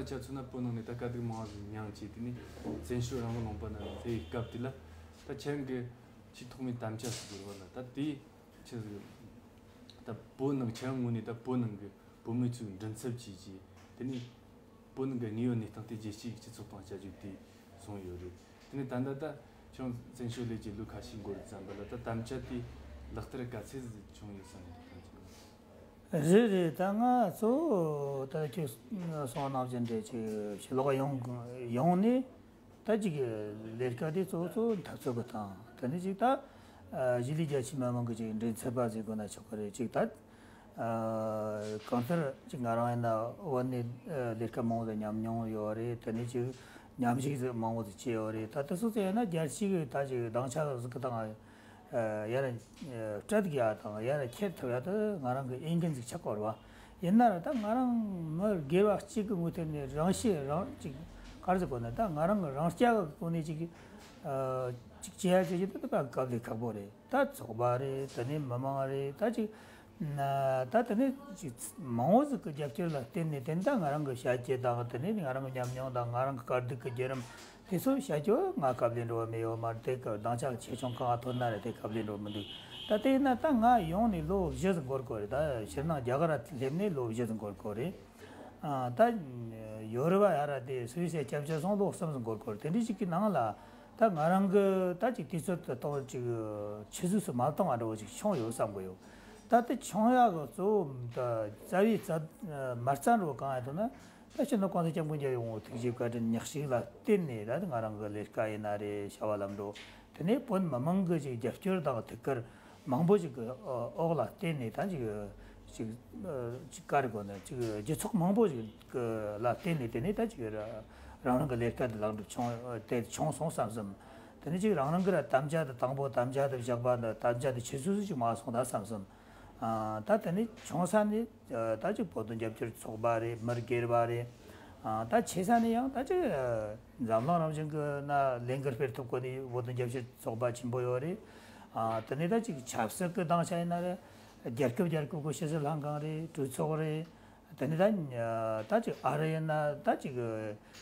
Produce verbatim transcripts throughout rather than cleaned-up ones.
ཆ་མཚོན་ན་བོད་ནང་ནས་ད་དཀའ་སྡུག་མང་བ་ཞིག་མྱངས་བྱས། དེ་ནས་བཙན་བྱོལ་རང་དབང་ལུང་པ་ནང་སླེབས་པའི་སྐབས་དེ་ལ་ད་ཁྱེད་རང་གི་ཆེས་ཐོག་མའི་དམ་བཅའ་ཟིག་ཡོད་རེད་བ་ལ། ད་དེ་ཆི་ཟིག་ད་བོད་ནང་ཁྱེད་རང་ངོས་ནས་ད་བོད་ནང་གི་བོད་མི་ཚོའི་མགྲིན་ཚབ་བྱས་བྱས། དེ་ནས་བོད་ནང་གི་དངོས་ཡོད་གནས་སྟངས་དེ་རྒྱལ་སྤྱིའི་སྤྱི་ཚོགས་དང་བཅར་རྒྱུ་དེ་བཟུང་ཡོད་རེད། དེ་ནས་ད་ལྟ་ད་ཁྱེད་རང་བཙན་བྱོལ་སླེབས་རྒྱུ་ལོ་ཁ་ཤས་འགོར་ཙམ་པ་ལ། ད་དམ་བཅའ་དེ་ལག་བསྟར་ག་ཚད་ཟིག་བྱུང་ཡོད་བསམ་གི་འདུག་ད། རེད་རེད། ད་ང་གཙོ་བོ་ད་ཁྱོད་གསུངས་ནང་བཞིན་རེད། ཅིག་ཕྱི་ལོགས་ཡོང་ཡོང་ནས་ད་ཅིག་ལས་ཀ་དེ་གཙོ་བོ་གཙོ་བོ་འཐབ་རྩོད་གི་སྟེང་། དེ་ནས་ཅིག་ད་གཞིས་ལུས་རྒྱ་ཆེ་མི་མང་གི་ཅིག་མགྲིན་ཚབ་པ་ཟེར་དགོས་ན་ཆོག་གི་རེད། ཅིག་ད་གང་ལྟར་ཅིག་ང་རང་ཡིན་ན་བོད་ནས་ལས་ཀ་མང་བོ་ཟིག་མཉམ་མྱོང་ཡོད་རེད། དེ་ནས་ཅིག་མཉམ་ཞུགས་ཟིག་མང་བོ་ཟིག་བྱས་ཡོད་རེད། ད་དེ་སོ་སོ་ཡིན་ན་རྒྱལ་སྤྱི་གི་ད་ཅིག་སྡིངས་ཆ་ཟིག་གི་སྟེང་ཡར་སྤྲད་ཡ་དང་ཡར་འཁྱེར་ཐུབ་ཡ་དེ་ང་རང་གི་འོས་འགན་ཟིག་ཆགས་ཀྱི་ཡོད་རེད་བ། ཡིན་ན་ར་ད་ང་རང་མི་སྒེར་བ་གཅིག་གི་ངོས་ཐད་ནས་རང་ཤེད་རང་ཅིག་ག་རེ་ཟེར་དགོས་ན། ད་ང་རང་གི་རང་རྐྱ་གི་སྒོ་ནས་ཅིག་ཅིག་བྱེད་ཡ་བྱེད་རྒྱུ་དེ་ད་དཀའ་ལས་ཁག་པོ་རེད། ད་ཚོགས་པ་རེད། དེ་ནས་མི་མང་རེད། ད་ཅིག་ད་དེ་ནས་ཅིག་མང་བོ་ཟིག་གི་རྒྱབ་སྐྱོར་ལ་བརྟེན་ནས། དེ་ནས་ད་ང་རང་གི་བྱ་སྤྱོད་དང་། དེ་ནས་ང་རང་གི་ཉམས་མྱོང་དང་། ང་རང་གི་དཀའ་སྡུག་གི་བརྒྱུད་རིམ་དེ་ཚོ་བྱ་རྒྱུ་ང་སྐབས་ལས་འགྲོ་བ་མེད་ཡོད་མ་རེད། དེ་གི་སྡིངས་ཆ་ཆེ་ཆུང་གང་ཐོན་ན་རེད། དེ་སྐབས་ལས་འགྲོ་མི་འདུག། ད་དེ་ཡིན་ན་ད་ང་ཡོང་ནས་ལོ་བཞི་ཟིག་འགོར་གོ་རེད། ད་ཕྱིར་ནང་རྒྱ་གར་སླེབས་ནས་ལོ་བཞི་ཟིག་འགོར་གོ་རེད། ཨ། ད་ཡོ་རོབ་ཡ་ར་དེ་སུད་སི་སྐྱབས་བཅོལ་སོང་ལོ་གསུམ་ཟིག་འགོར་གོ་རེད། དེ་འདྲ་ཞིག་གི་ནང་ལ་ད་ང་རང་གི་ད་ཅིག་དུས་ཚོད་དེ་ཐོག་ཅིག་ཆུད་ཟོས་སུ་མ་གཏོང་བ་འདྲ་བོ་ཅིག་བྱུང་ཡོད་བསམ་གི་ཡོད། ད་དེ་བྱུང་ཡག་གི་གཙོ་བོ་ད་རྩ་བའི་རྩ་མ་རྩ་འགྲོ་གང་ཡ་དོ་ན། ད་སྤྱི་ནོར་གོང་ས་སྐྱབས་མགོན་རྒྱལ་བའི་དབང་པོ་ཐུགས་རྗེ་བཀའ་དྲིན་ཉག་གཅིག་ལ་བརྟེན་ནས། ད་ང་རང་གི་ལས་ཀ་ཡིན་ན་རེད། བྱ་བ་ལམ་འགྲོ། དེ་ནས་བོད་མི་མང་གི་ཅིག་རྒྱབ་སྐྱོར་དང་ཐུགས་ཁུར་མང་པོ་ཞིག་གི་འོག་ལ་བརྟེན་ནས། ད་ཅིག་ཅིག་ཅིག་ག་རེ་དགོས་ན། ཅིག་རྒྱུ་ཚོགས་མང་པོ་ཞིག་གི་ལ་བརྟེན་ནས། དེ་ནས་ད་ཅིག་རང་རང་གི་ལས་ཀ་དེ་ལེགས་འགྲུབ་བྱུང་། དེ་བྱུང་སོང་བསམ་བསམ། དེ་ནས་ཅིག་རང་རང་གི་ར་དམ་བཅའ་དེ་དང་པོ་དམ་བཅའ་དེ་བཞག་པ་འདི། དམ་བཅའ་དེ་ཆུད་ཟོས་སུ་ཅིག་མ་སོང་ད་བསམ་བསམ། ཨ། ད་དེ་ནས་ཆུང་ས་ནས་ད་ཅིག་བོད་དོན་རྒྱབ་སྐྱོར་ཚོགས་པ་རེད། མི་སྒེར་བ་རེད། ཨ། ད་ཆེ་ས་ནས་ཡང་ད་ཅིག་འཛམ་གླིང་རང་བཞིན་གྱི་ན་ལས་འགུལ་སྤེལ་ཐུབ་གོ་ནས། བོད་དོན་རྒྱབ་སྐྱོར་ཚོགས་པ་ཆེན་པོ་ཡོད་རེད། ཨ། དེ་ནས་ད་ཅིག་ཆབ་སྲིད་ཀྱི་སྡིངས་ཆ་ཡིན་ན་རེད། རྒྱལ་ཁབ་རྒྱལ་ཁབ་ཀྱི་ཕྱི་སྲིད་ལྷན་ཁང་རེད། གྲོས་ཚོགས་རེད། དེ་ནས་ད་ད་ཅིག་ཨ་རི་ཡིན་ན་ད་ཅིག་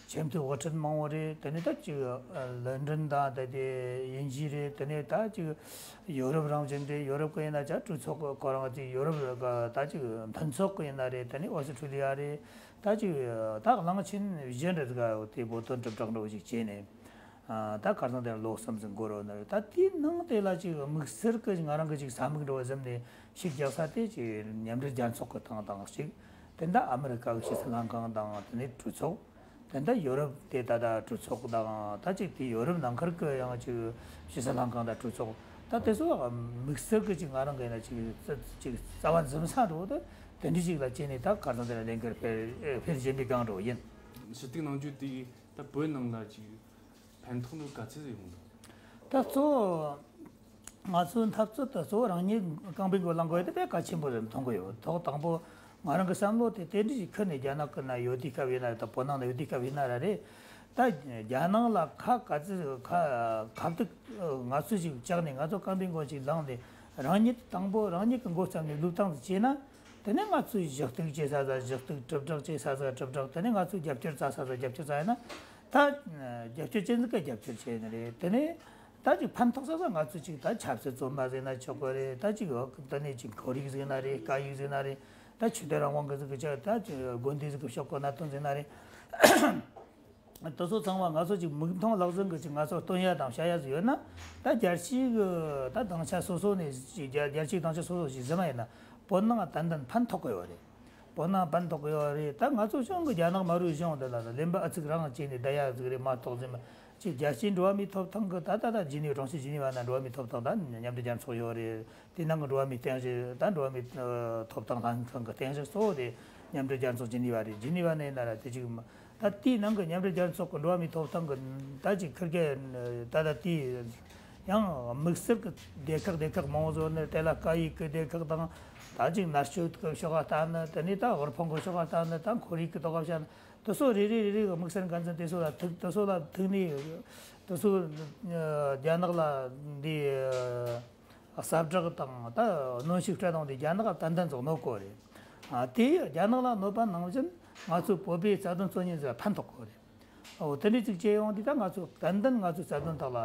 ཆེས་མཐོའི་དབུ་ཁྲིད་མང་བོ་རེད། དེ་ནས་ད་ཅིག་ལན་ཀྲན་དང་ད་དེ་དབྱིན་ཇི་རེད། དེ་ནས་ད་ཅིག་ཡོ་རོབ་རང་བཞིན་རེད། ཡོ་རོབ་ཀྱི་ཡིན་ན་ཅིག་གྲོས་ཚོགས་ཀྱི་ཁོ་རང་ཅིག་ཡོ་རོབ་ཀྱི་ད་ཅིག་མཐུན་ཚོགས་ཀྱི་ཡིན་ན་རེད། དེ་ནས་ཨོ་སི་ཁྲུ་ལི་ཡ་རེད། ད་ཅིག་ད་གླིང་ཆེན་བཞི་འདྲ་ཟིག་དེ་བོད་དོན་དྲིལ་བསྒྲགས་འདྲ་བོ་ཞིག་བྱས་ནས། ཨ། ད་ཁ་སང་དེར་ལོ་གསུམ་ཙམ་འགོར་རོ་ནི་རེད། ད་དེའི་ནང་དེ་ལ་ཅིག་དམིགས་བསལ་གྱི་ང་རང་གི་ཅིག་ས་མིག་འགྲོ་བ་ཟིན་ནས་ཤུགས་རྒྱག་ས་དེ་ཅིག་མཉམ་འབྲེལ་རྒྱལ་ཚོགས་ཀྱི་སྟེང་དང་གཅིག། དེ་འདྲ་ཨ་མི་རི་ཀ་གི་ཕྱི་སྲིད་ལྷན་ཁང་དང་། དེ་ནས་གྲོས་ཚོགས། དེ་འདྲ་ཡོ་རོབ་དེ་ད་ལྟ་གྲོས་ཚོགས་དང་། ད་ཅིག་དེ་ཡོ་རོབ་ནང་ཁུལ་གྱི་ཡང་ཅིག་ཕྱི་སྲིད་ལྷན་ཁང་དང་གྲོས་ཚོགས། ད་དེ་ཚོ་དམིགས་བསལ་གྱི་ཅིག་ང་རང་གི་ཡིན་ན་ཅིག་ཅིག་རྩ་བ་འཛིན་ས་འགྲོ་བ་དེ་དེ་འདྲ་ཅིག་ལ་བྱས་ནས། ད་ཁ་སང་དེ་ལ་ལས་འགུལ་སྤེལ་སྤེལ་བཞིན་པའི་སྒང་འགྲོ་ཡིན། ཞུ་གཏུག་གནང་རྒྱུ་དེ་ད་བོད་ནང་ལ་ཅིག་ཕན་ཐོགས་འདྲ་བོ་ག་ཚད་ཡོང་འདུག། ད་གཙོ་བོ་ང་ཚོའི་འཐབ་རྩོད་དེ་གཙོ་བོ་རང་ཉིད་རྐང་པའི་མགོ་ལངས་དགོས་ཡ་དེ་དཔེ་གལ་ཆེན་པོ་རེད་མཐོང་གི་ཡོད། ཐོག་དང་པོ་ང་རང་གི་བསམ་བློ་དེ་དེ་འདྲ་ཞིག་ཁུར་ནས། རྒྱ་ནག་གི་ན་ཡོད་དུས་སྐབས་ཡིན་ན་རེད། ད་བོད་ནང་ན་ཡོད་དུས་སྐབས་ཡིན་ན་ར་རེད། ད་རྒྱ་ནག་ལ་ཁ་ག་ཚོད་ཁ་ཁ་གཏུག་ང་ཚོ་ཞིག་བཅག་ནས། ང་ཚོ་རྐང་པའི་མགོ་ཞིག་ལངས་ནས། རང་ཉིད་དང་པོ་རང་ཉིད་ཀྱི་མགོ་བརྩམས་ནས་བློས་བཏང་བྱས་ན། དེ་ནས་ང་ཚོས་ཞུ་གཏུག་བྱེད་ས་ས་ཞུ་གཏུག། དྲིལ་བསྒྲགས་བྱེད་ས་ས་དྲིལ་བསྒྲགས། དེ་ནས་ང་ཚོས་རྒྱབ་སྐྱོར་བཙལ་ས་ས་རྒྱབ་སྐྱོར་བཙལ་ཡིན་ན། ད་རྒྱབ་སྐྱོར་ཅན་ཟིག་ག་རྒྱབ་སྐྱོར་བྱས་ནི་རེད། དེ་ནས་ད་ཅིག་ཕན་ཐོགས་ས་ས་ང་ཚོས་ཅིག་ད་ཆབ་སྲིད་བཙོན་པ་ཟེར་ན་ཆོག་གི་རེད། ད་ཅིག་དེ་ནས་ཅིག་ཁོར་ཡུག་ཟེར་ན་རེད། སྐད་ཡིག་ཟེར་ན་རེད། ད་ཆོས་དད་རང་དབང་གི་ཟིག་གི་ཆ། ད་ཅིག་དགོན་སྡེ་ཟིག་གི་ཕྱོགས་གི་གནད་དོན་ཟེར་ན་རེད། དེ་ཚོ་ཚང་མ་ང་ཚོ་ཅིག་མིག་མཐོང་ལག་ཟིན་གྱི་ཅིག་ང་ཚོ་སྟོན་ཡ་དང་བྱ་ཡ་ཟིག་ཡོད་ན། ད་རྒྱལ་སྤྱིའི་གི་ད་སྡིངས་ཆ་སོ་སོ་ནས་ཅིག་རྒྱ་རྒྱལ་སྤྱིའི་སྡིངས་ཆ་སོ་སོ་ཞིག་ཟིན་པ་ཡིན་ན། བོད་ནང་ཏན་ཏན་ཕན་ཐོགས་གི་ཡོད་རེད། བོད་ནང་ཕན་ཐོགས་གི་ཡོད་རེད། ད་ང་ཚོ་གཞུང་གི་རྒྱ་ནག་དམར་པོའི་གཞུང་འདི་ལ་ལན་པ་ཨ་ཚིག་རང་བྱས་ནས་བསྡད་ཡ་ཟིག་རེད་མ་གཏོགས། ཟིན་པ་ཅིག་རྒྱལ་སྤྱིའི་འགྲོ་བ་མིའི་ཐོབ་ཐང་གི་ད་ད་ད་ཇི་ནི་ཝ། གྲོང་གསེབ་ཇི་ནི་ཝ་ན་འགྲོ་བ་མིའི་ཐོབ་ཐང་ད་མཉམ་འབྲེལ་རྒྱལ་ཚོགས་ཡོད་རེད། དེ་ནང་གི་འགྲོ་བ་མིའི་རྟེན་གཞི་དང་འགྲོ་བ་མིའི་ཨ་ཐོབ་ཐང་ལྷན་ཁང་གི་རྟེན་གཞི་གཙོ་བོ་དེ་མཉམ་འབྲེལ་རྒྱལ་ཚོགས་ཇི་ནི་ཝ་རེད། ཇི་ནི་ཝ་ནས་ན་ར་དེ་ཅིག་ད་དེའི་ནང་གི་མཉམ་འབྲེལ་རྒྱལ་ཚོགས་ཀྱི་འགྲོ་བ་མིའི་ཐོབ་ཐང་གི་ད་ཅིག་ཁུར་གེ་ད་ད་དེ་ཡང་དམིགས་བསལ་གྱི་སྡེ་ཁག་སྡེ་ཁག་མང་བོ་བཟོ་ནས། དེ་ལ་སྐད་ཡིག་གི་སྡེ་ཁག་དང་། ད་ཅིག་མནར་གཅོད་ཀྱི་ཕྱོགས་ལ་ལྟ་ནི། དེ་ནས་ད་དབུལ་ཕོངས་ཀྱི་ཕྱོགས་ལ་ལྟ་ནི། ད་ཁོར་ཡུག་གི་ཐོག་ལ་བཤད་ནི། དེ་ཚོ་རེ་རེ་རེ་རེ་གི་དམིགས་བསལ་འགན་འཛིན་དེ་ཚོ་ལ་ཐུག་དེ་ཚོ་ལ་ཐུག་ནས་དེ་ཚོ་རྒྱ་ནག་ལ་འདི་གསལ་བསྒྲགས་དང་ད་གནོན་ཤུགས་སྤྲད་གཏོང་དེ་རྒྱ་ནག་ཏན་ཏན་ཚོ་གནོད་གོ་རེད། ཨ། དེ་རྒྱ་ནག་ལ་གནོད་པ་ནང་བཞིན་ ང་ཚོ་བོད་པའི་རྩ་དོན་གཙོ་གཉེར་ཟེར་ཕན་ཐོགས་གི་རེད། འོ་དེ་འདྲའི་ཅིག་བྱས་ཡོང་དུས་ད་ང་ཚོ་ཏན་ཏན་ང་ཚོའི་རྩ་དོན་དག་ལ་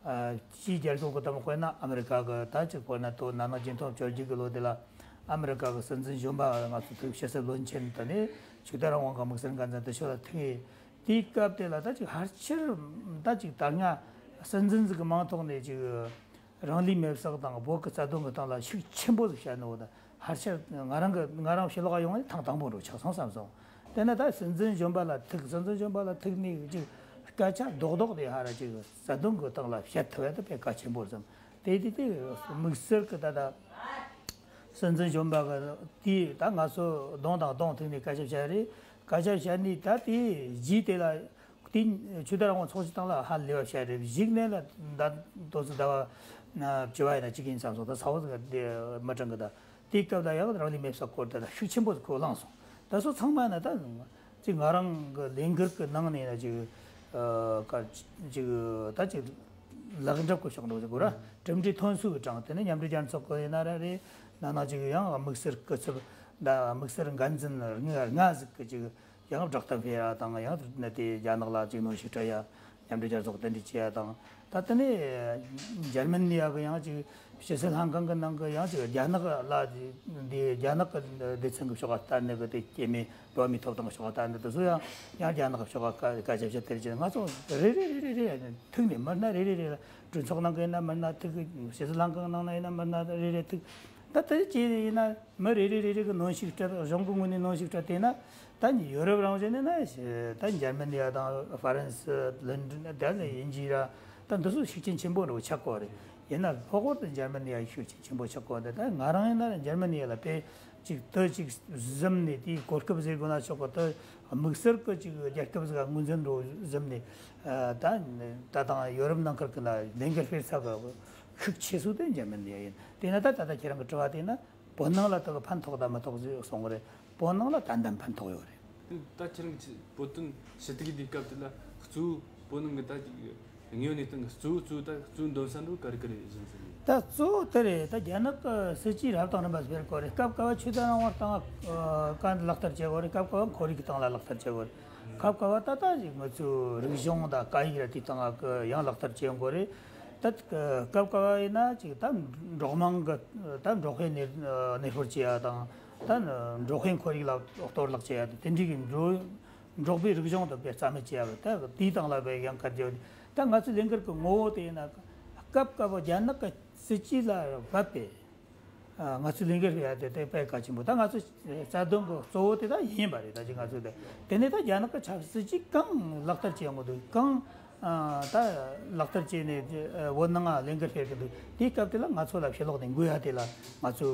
ཨ་ཕྱིའི་རྒྱལ་ཁབ་ཀྱི་དང་དཔེར་ན་ཨ་མི་རི་ཀ་གི་ད་ཅིག་དཔེར་ན་དོ་ན་ནིང་ཉིས་སྟོང་བཅོ་བརྒྱད་ཀྱི་ལོ་དེ་ལ་ཨ་མི་རི་ཀ་གི་སྲིད་འཛིན་གཞོན་པ་ང་ཚོ་ཐུག་ཕྱི་སྲིད་བློན་ཆེན་དེ་ནས་ཆོས་དད་རང་དབང་གི་དམིགས་བསལ་འགན་འཛིན་དེ་ཚོ་ལ་ཐུག་ངེས། དེའི་སྐབས་དེ་ལ་ད་ཅིག་ཕལ་ཆེར་ད་ཅིག་ད་སྔ་སྲིད་འཛིན་ཟིག་གི་མིང་ཐོག་ནས་ཅིག་རང་ལུས་མེར་བསྲེགས་དང་བོད་ཀྱི་རྩ་དོན་གྱི་སྟེང་ལ་ཤུགས་ཆེན་པོ་ཟིག་བཤད་ནོ་ད་ཕལ་ཆེར་ང་རང་གི་ང་རང་ཕྱི་ལོགས་ཡོང་ནས་ཐེངས་དང་པོ་འགྲོ་ཆགས་སོང་བསམ་སོང་། དེ་ནས་ད་སྲིད་འཛིན་གཞོན་པ་ལ་ཐུག་སྲིད་འཛིན་གཞོན་པ་ལ་ཐུག་ནས་ཅིག་སྐད་ཆ་རྡོག་རྡོག་དེ་ཧ་ར་ཅིག་རྩ་དོན་གྱི་སྟེང་ལ་བཤད་ཐུབ་ཡ་ད་དཔེ་གལ་ཆེན་པོ་བསམ། དེ་དེ་དེ་དམིགས་བསལ་གྱི་ད་ད་སྲིད་འཛིན་གཞོན་པ་གི་དེས་ད་ང་ཚོ་གདོང་དང་གདོང་ཐུག་ནས་སྐད་ཆ་བཤད་རེད། སྐད་ཆ་བཤད་ནས་ད་དེ་རྗེས་དེ་ལ་དེ་ཆོས་དད་རང་དབང་ཚོགས་སྤྱི་སྟེང་ལ་ཧ་ལས་པ་བཤད་རེད། གཞུག་ནས་ལ་ད་དོ་ཚོ་ཟླ་བ་བཅུ་བ་ཡིན་ན་གཅིག་ཡིན་བསམ་སོང་། ད་ཚ་བོ་ཟིག་དེ་མི་དྲན་གི་ད་དེའི་སྐབས་ལ་ཡང་རང་ལུས་མེར་བསྲེགས་སྐོར་དེ་ད་ཤུགས་ཆེན་པོ་ཁོ་བླངས་སོང་། ད་སོ་ཚང་མ་ན་ད་ཅིག་ང་རང་གི་ལས་འགུལ་གི་ནང་ནས་ན་ཅིག་ཨ་ཀ་ཅིག་ད་ཅིག་ལེགས་འགྲུབ་གི་ཕྱོགས་འགྲོ་ཟེར་དགོས་ར། གྲུབ་འབྲས་ཐོན་སོང་གི་གྲངས་དེ་ནི་མཉམ་འབྲེལ་རྒྱལ་ཚོགས་གི་ཡིན་ན་ར་རེད། ན་ན་ཅིག་ཡང་དམིགས་བསལ་སྐུ་ཚབ་ད་དམིགས་བསལ་འགན་འཛིན་ལྔ་ལྔ་ཟིག་གི་ཅིག་ཡང་བསྒྲགས་གཏམ་སྤེལ་ཡ་དང་ཡང་ནི་དེ་རྒྱ་ནག་ལ་ཅིག་གནོན་ཤུགས་སྤྲད་ཡ། མཉམ་འབྲེལ་རྒྱལ་ཚོགས་གདན་འདྲེན་བྱེད་ཡ་དང་། ད་དེ་ནས་འཇར་མན་ནི་ཡ་གི་ཡང་ཅིག་ཕྱི་སྲིད་ལྷན་ཁང་གི་ནང་གི་ཡང་ཅིག་རྒྱ་ནག་ལ་འདི་རྒྱ་ནག་གི་སྡེ་ཚན་གི་ཕྱོགས་ལ་ལྟ་ནི་གི་དེ་སྐྱེ་དམན་འགྲོ་བ་མིའི་ཐོབ་ཐང་གི་ཕྱོགས་ལ་ལྟ་ནི་དེ་ཚོ་ཡང་ཡང་རྒྱ་ནག་གི་ཕྱོགས་ལ་སྐད་ཆ་བཤད་དེར་བྱས་ང་ཚོ་རེ་རེ་རེ་རེ་རེ་ཐུག་ནས་མི་སྣ་རེ་རེ་རེ་ལ་གྲོས་ཚོགས་ནང་གི་ཡིན་ན་མི་སྣ་ཐུག་ཕྱི་སྲིད་ལྷན་ཁང་ནང་ན་ཡིན་ན་མི་སྣ་རེ་རེ་ཐུག་ད་དེ་ཅི་ཡིན་ན་མི་རེ་རེ་རེ་རེ་གི་གནོན་ཤུགས་སྤྲད། གཞུང་གི་ངོས་ནས་གནོན་ཤུགས་སྤྲད་དེ་ན་ད་ནི་ཡོ་རོབ་རང་བཞིན་ནི་ན་ད་འཇར་མ་ནི་ཡ་དང་ཧྥ་རན་སི་ལོན་ཌོན་དེ་ནས་དབྱིན་ཇི་ར་ད་འདི་ཚོ་ཤུགས་རྐྱེན་ཆེན་པོ་འགྲོ་ཆགས་གོ་རེད། ཡིན་ན་ལྷག་པར་དུ་འཇར་མ་ནི་ཡ་ཤུགས་རྐྱེན་ཆེན་པོ་ཆགས་གོ་འདི་ད་ང་རང་ཡིན་ན་འཇར་མ་ནི་ཡ་ལ་དཔེ་ཅིག་དུ་ཅིག་གཟིམ་ནས་དེའི་གོ་སྐབས་ཟེར་དགོས་ན་ཆོག་གོ་ད་དམིགས་བསལ་གི་ཅིག་རྒྱལ་ཁབ་ཟིག་ག་ངོས་འཛིན་འགྲོ་གཟིམ་ནས་ད་ད་དང་ཡོ་རོབ་ནང་ཁུལ་གི་ལ་ལས་འགུལ་སྤེལ་ས་གི་ཤུགས་ཆེ་སུ་དེ་འཇར་མ་ནི་ཡ་ཡིན། དེ་ན་ད་ད་ད་ཁྱེད་རང་གི་དྲི་བ་དེ་ན་བོད་ནང་ལ་དག་ཕན་ཐོགས་དང་མི་ཐོགས་ཟེར་གསུང་གི་རེད། བོད་ནང་ལ་ཏན་ཏན་ཕན་ཐོགས་ཡོད་རེད། ད་ཁྱེད་རང་གི་བོད་དོན་ཞུ་གཏུག་གི་དུས་སྐབས་དེ་ལ་གཙོ་བོ་བོད་ནང་གི་ད་ཅིག་དངོས་ཡོད་གནས་སྟངས་གི་གཙོ་བོ་གཙོ་བོ་ད་གཙོ་བོ་འདོན་ས་འགྲོ་ག་རེ་ག་རེ་ཡིན་ཟེར་ནས། ད་གཙོ་བོ་དེ་རེད། ད་རྒྱ་ནག་གི་སྲིད་ཇུས་རབ་དང་རིམ་པ་སྤེལ་དགོས་རེད། སྐབས་སྐབས་ཆོས་དད་རང་དབང་སྟེང་ག་ལག་བསྟར་བྱེད་དགོས་རེད། སྐབས་སྐབས་ཁོར་ཡུག་གི་སྟེང་ལ་ལག་བསྟར་བྱེད་དགོས་རེད། སྐབས་སྐབས་ད་ལྟ་ཅིག་ང་ཚོའི་རིག་གཞུང་དང་སྐད་ཡིག་ར་དེའི་སྟེང་གི་ཡང་ལག་བསྟར་བྱེད་དགོས་རེད། ད་སྐབས་སྐབས་ཡིན་ན་ཅིག་ད་འབྲོག་དམངས་གི་ད་འབྲོག་པའི་གནས་གནས་སྤོར་བྱེད་ཡ་དང་ད་འབྲོག་པའི་ཁོར་ཡུག་ལ་གཏོར་བརླག་བྱེད་ཡ་དེ་འདྲའི་གི་འབྲོག་འབྲོག་པའི་རིག་གཞུང་དང་དཔེ་རྩ་མེད་བྱེད་ཡ་ད་དེའི་སྟེང་ལ་དཔེ་ཡང་གར་རྒྱག་ད་ང་ཚོའི་ལས་འགུལ་གི་ངོ་བོ་དེ་ཡིན་ན་སྐབས་སྐབས་རྒྱ་ནག་གི་སྲིད་ཇུས་ལ་བབས་པའི་ང་ཚོའི་ལས་འགུལ་སྤེལ་ཡ་དེ་དེ་དཔེ་གལ་ཆེན་པོ། ད་ང་ཚོ་རྩ་དོན་གི་གཙོ་བོ་དེ་ད་ཡིན་པ་རེད། ད་ཅི་ང་ཚོ་དེ་དེ་ནས་ད་རྒྱ་ནག་གི་ཆབ་སྲིད་ཅིག་གང་ལག་བསྟར་བྱེད་ཡོང་གི་འདུག་གང་ད་ལག་བསྟར་བྱས་ནས་བོད་ནང་ལས་འགུལ་སྤེལ་གི་འདུག་དེའི་སྐབས་དེ་ལ་ང་ཚོ་ལ་ཕྱི་ལོགས་ནས་འགུལ་ཡ་དེ་ལ་ང་ཚོ་